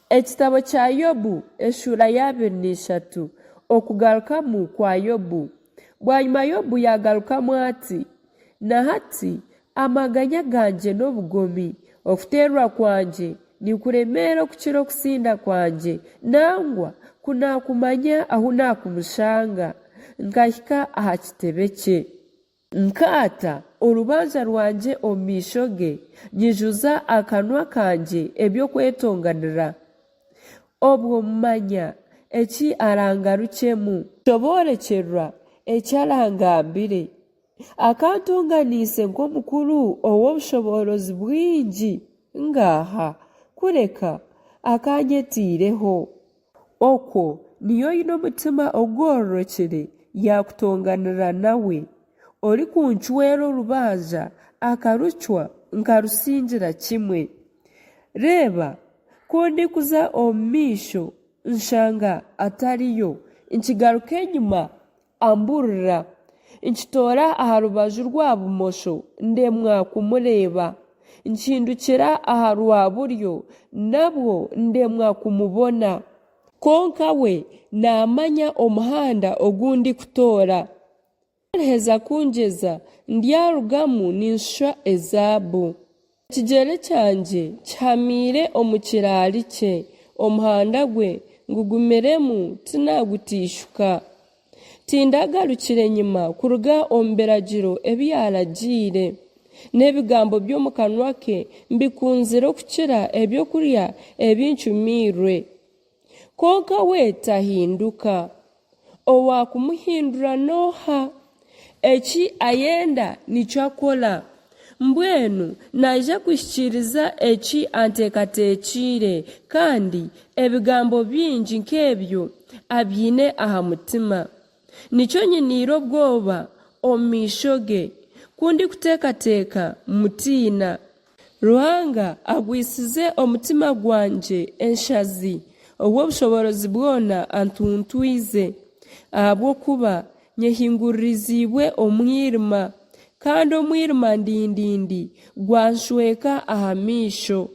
Ekitabo kya Yobu eshuura y'abiri na ishatu Okugarukamu kwa Yobu Bwanyima Yobu yaagarukamu ati, Na hati amaganya gangye n'obugomi, okuteerwa kwangye nikuremeera okukira okutsinda kwangye, nangwa ku naakumanya ahu naakumushanga, nkahika aha kitebe kye. Nkaata orubanja rwangye omu maisho ge, nyijuza akanwa kangye eby'okwetonganira. Obwo mmanya eki arangarukyemu. Nshoboorekyerwa eki arangambire. Akantonganiise nk'omukuru ow'obushoboorozi bwingi? Ngaaha, kureka akaanyetaireho. Okwo niyo oine omutima ogwororokire yaakutonganira nawe, orikuncwera orubanja akarucwa nkarusingira kimwe. Reeba, ku ndikuza omu maisho nshanga atariyo, nkigaruka enyima amburira. Nkitoora aha rubaju rwa bumosho ndemwa kumureeba, nkihindukira aha rwa buryo nabwo ndemwa kumubona. Kwonka we naamanya omuhanda ogu ndikutoora. Ku ariheza kungyeza, ndyarugamu ninshusha ezaabu. Ekigyere kyangye kihamiire omu kiraari kye, omuhanda gwe ngugumiremu tinaagutaishuka. Tindagarukire nyima kuruga omu biragiro ebi yaaragiire, n'ebigambo by'omu kanwa ke mbikunzire okukira ebyokurya ebi ncumiirwe. Kwonka we tahinduka. Owaakumuhindura n'oha? Eki ayenda nikyo akora. Mbwenu naija kuhikiiriza eki anteekateekiire, kandi ebigambo bingi nk'ebyo abiine aha mutima. Nikyo nyiniire obwoba omu maisho ge, ku ndikuteekateeka mmutiina. Ruhanga agwisize omutima gwangye enshazi, Ow'obushoboorozi bwona antuntwize, ahabw'okuba nyehinguririziibwe omwirima, kandi omwirima ndindindi gwanshweka aha maisho.